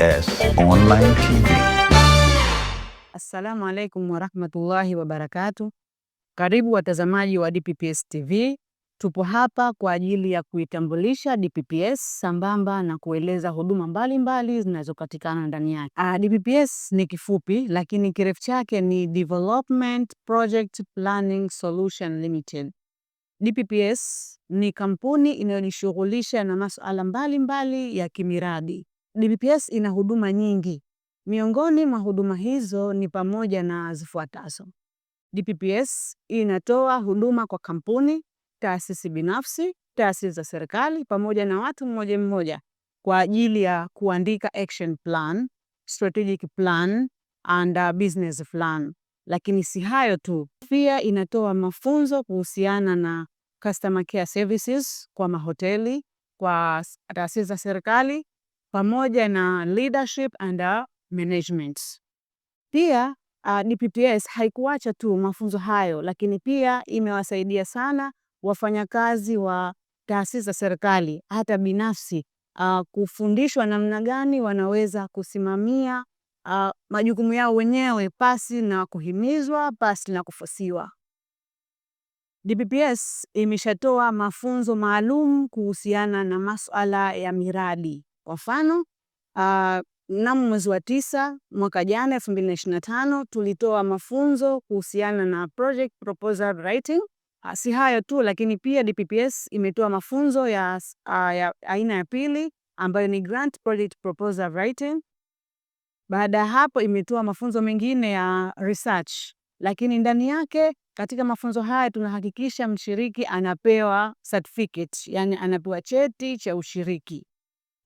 DPPS Online TV. Assalamu alaikum warahmatullahi wabarakatuh. Karibu watazamaji wa DPPS TV. Tupo hapa kwa ajili ya kuitambulisha DPPS sambamba na kueleza huduma mbalimbali zinazopatikana ndani yake. DPPS ni kifupi lakini kirefu chake ni Development Project Planning Solution Limited. DPPS ni kampuni inayojishughulisha na masuala mbalimbali ya kimiradi. DPPS ina huduma nyingi. Miongoni mwa huduma hizo ni pamoja na zifuatazo. DPPS inatoa huduma kwa kampuni, taasisi binafsi, taasisi za serikali pamoja na watu mmoja mmoja kwa ajili ya kuandika action plan, strategic plan and business plan. Lakini si hayo tu, pia inatoa mafunzo kuhusiana na customer care services kwa mahoteli, kwa taasisi za serikali pamoja na leadership and management. Pia DPPS haikuacha tu mafunzo hayo, lakini pia imewasaidia sana wafanyakazi wa taasisi za serikali hata binafsi kufundishwa namna gani wanaweza kusimamia majukumu yao wenyewe pasi na kuhimizwa, pasi na kufosiwa. DPPS imeshatoa mafunzo maalum kuhusiana na masuala ya miradi. Kwa mfano, mnamo mwezi wa 9 mwaka jana 2025 tulitoa mafunzo kuhusiana na project proposal writing. Si hayo tu, lakini pia DPPS imetoa mafunzo ya aina ya pili ambayo ni grant project proposal writing. Baada ya hapo imetoa mafunzo mengine ya research, lakini ndani yake katika mafunzo haya tunahakikisha mshiriki anapewa certificate, yani anapewa cheti cha ushiriki.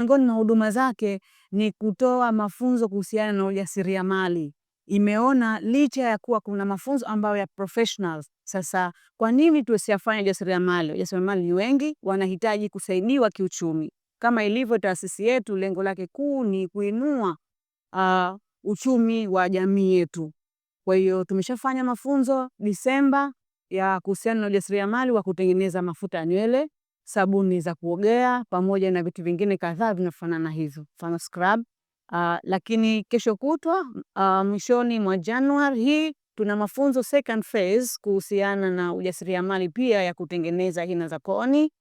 Miongoni mwa huduma zake ni kutoa mafunzo kuhusiana na ujasiriamali. Imeona licha ya kuwa kuna mafunzo ambayo ya professionals, sasa kwa nini tusiyafanye ujasiriamali? Wajasiriamali ni wengi, wanahitaji kusaidiwa kiuchumi. Kama ilivyo taasisi yetu, lengo lake kuu ni kuinua uchumi wa jamii yetu. Kwa hiyo tumeshafanya mafunzo Disemba ya kuhusiana na ujasiriamali wa kutengeneza mafuta ya nywele, sabuni za kuogea pamoja na vitu vingine kadhaa vinafanana hivyo, mfano scrub. Lakini kesho kutwa mwishoni mwa Januari hii tuna mafunzo second phase kuhusiana na ujasiriamali pia ya kutengeneza hina za koni,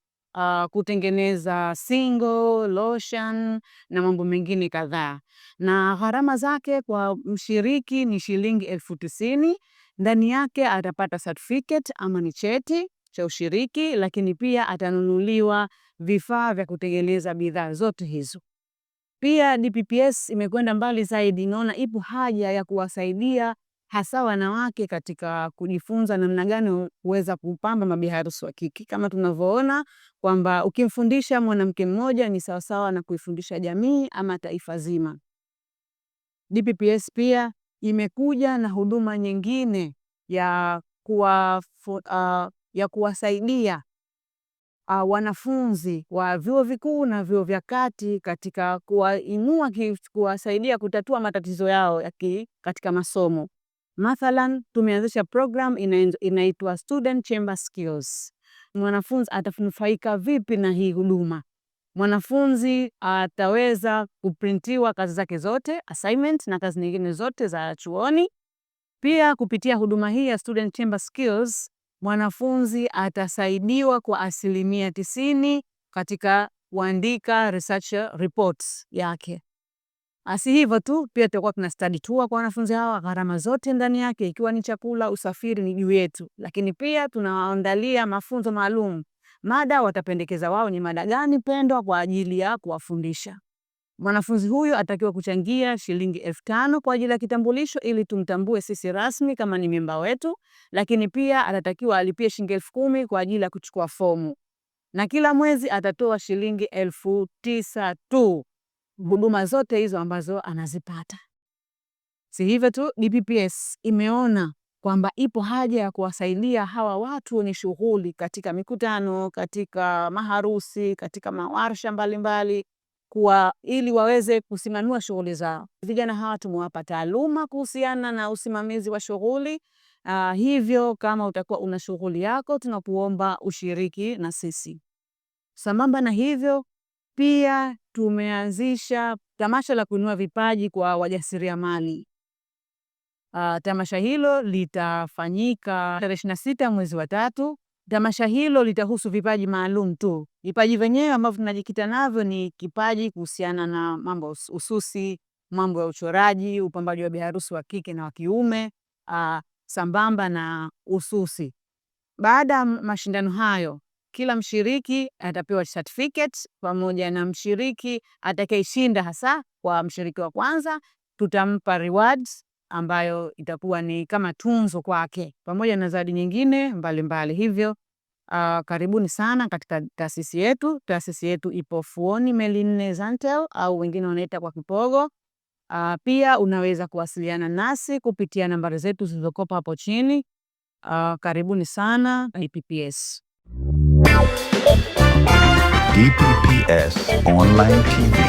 kutengeneza single lotion na mambo mengine kadhaa, na gharama zake kwa mshiriki ni shilingi 90,000. Ndani yake atapata certificate ama ni cheti cha ushiriki, lakini pia atanunuliwa vifaa vya kutengeneza bidhaa zote hizo. Pia DPPS imekwenda mbali zaidi, inaona ipo haja ya kuwasaidia hasa wanawake katika kujifunza namna gani huweza kupamba mabiharusi wa kike. Kama tunavyoona kwamba ukimfundisha mwanamke mmoja ni sawasawa na kuifundisha jamii ama taifa zima. DPPS pia imekuja na huduma nyingine ya kuwasaidia wanafunzi wa vyuo vikuu na vyuo vya kati katika kuwainua, kuwasaidia kutatua matatizo yao katika masomo. Mathalan, tumeanzisha program inaitwa Student Chamber Skills. Mwanafunzi atanufaika vipi na hii huduma? Mwanafunzi ataweza kuprintiwa kazi zake zote, assignment na kazi nyingine zote za chuoni. Pia kupitia huduma hii ya Student Chamber Skills, mwanafunzi atasaidiwa kwa 90% katika kuandika research reports yake. Si hivyo tu, pia tutakuwa tuna study tour kwa wanafunzi hawa, gharama zote ndani yake ikiwa ni chakula, usafiri ni juu yetu. Lakini pia tunawaandalia mafunzo maalum. Mada watapendekeza wao ni mada gani pendwa kwa ajili ya kuwafundisha. Mwanafunzi huyu atakiwa kuchangia shilingi 5,000 kwa ajili ya kitambulisho ili tumtambue sisi rasmi kama ni memba wetu, lakini pia atatakiwa alipie shilingi 10,000 kwa ajili ya kuchukua fomu. Na kila mwezi atatoa shilingi 9,000 tu, huduma zote hizo ambazo anazipata. Si hivyo tu, DPPS imeona kwamba ipo haja ya kuwasaidia hawa watu wenye shughuli katika mikutano, katika maharusi, katika mawarsha mbalimbali ili waweze kusimamia shughuli zao. Vijana hawa tumewapa taaluma kuhusiana na usimamizi wa shughuli. Hivyo kama utakuwa una shughuli yako tunakuomba ushiriki na sisi. Sambamba na hivyo, pia tumeanzisha Tamasha la kuinua vipaji kwa wajasiriamali. Tamasha hilo litafanyika tarehe 26 mwezi wa tatu. Tamasha hilo litahusu vipaji maalum tu. Vipaji vyenyewe ambavyo tunajikita navyo ni kipaji kuhusiana na mambo ususi, mambo ya uchoraji, upambaji wa biharusi wa kike na wa kiume, sambamba na ususi. Baada ya mashindano hayo, kila mshiriki atapewa certificate pamoja na mshiriki atakayeshinda, hasa kwa mshiriki wa kwanza tutampa rewards ambayo itakuwa ni kama tunzo kwake pamoja na zawadi nyingine mbalimbali mbali. Hivyo karibuni sana katika taasisi yetu. Taasisi yetu ipo Fuoni Meli Nne Zantel au wengine wanaita kwa Kipogo. Pia unaweza kuwasiliana nasi kupitia nambari zetu zilizokopa hapo chini. Karibuni sana DPPS. DPPS Online TV.